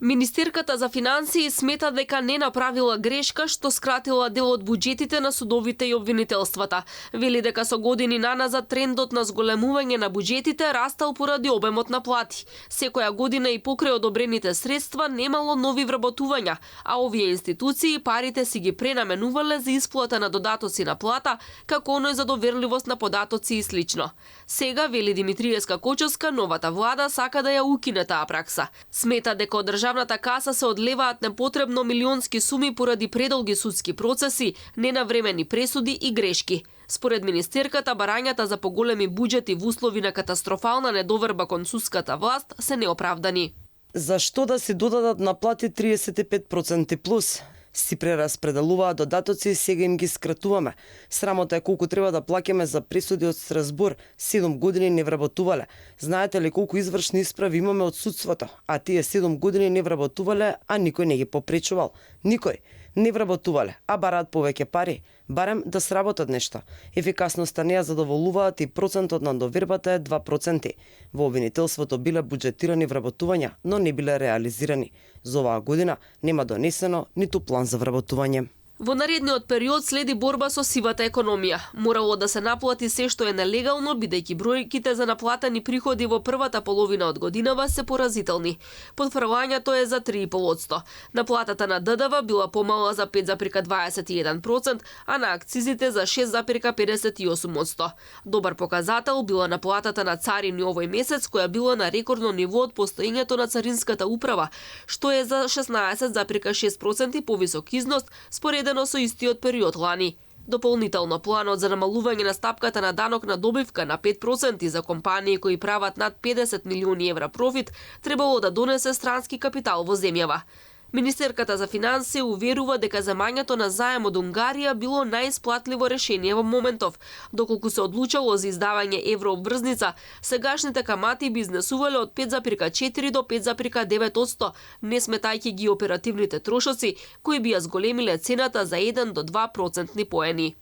Министерката за финансии смета дека не направила грешка што скратила дел од буџетите на судовите и обвинителствата. Вели дека со години наназад трендот на зголемување на буџетите растал поради обемот на плати. Секоја година и покрај одобрените средства немало нови вработувања, а овие институции парите си ги пренаменувале за исплата на додатоци на плата, како оној за доверливост на податоци и слично. Сега, вели Димитриевска Кочовска, новата влада сака да ја укине таа пракса. Смета дека од државната каса се одлеваат непотребно милионски суми поради предолги судски процеси, ненавремени пресуди и грешки. Според министерката, барањата за поголеми буџети во услови на катастрофална недоверба кон судската власт се неоправдани. Зашто да се додадат на плати 35% плюс? Си прераспределуваат додатоци и сега им ги скратуваме. Срамота е колку треба да плаќаме за пресуди од Страсбур. 7 години не вработувале. Знаете ли колку извршни исправи имаме од судството? А тие 7 години не вработувале, а никој не ги попречувал. Никој не вработувале, а бараат повеќе пари. Барем да сработат нешто. Ефикасноста не ја задоволуваат и процентот на довербата е 2%. Во обвинителството биле буџетирани вработувања, но не биле реализирани. За оваа година нема донесено ниту план за вработување. Во наредниот период следи борба со сивата економија. Морало да се наплати се што е нелегално, бидејќи бројките за наплатени приходи во првата половина од годинава се поразителни. Потфрлањето е за 3,5%. Наплатата на ДДВ била помала за 5,21%, а на акцизите за 6,58%. Добар показател била наплатата на царини овој месец, која била на рекордно ниво од постоењето на царинската управа, што е за 16,6% повисок износ според со истиот период лани. Дополнително, планот за намалување на стапката на данок на добивка на 5% за компании кои прават над 50 милиони евра профит требало да донесе странски капитал во земјава. Министерката за финансии уверува дека земањето на заем од Унгарија било најисплатливо решение во моментов. Доколку се одлучало за издавање еврообврзница, сегашните камати би изнесувале од 5,4 до 5,9%, не сметајќи ги оперативните трошоци, кои би ја зголемиле цената за 1 до 2% поени.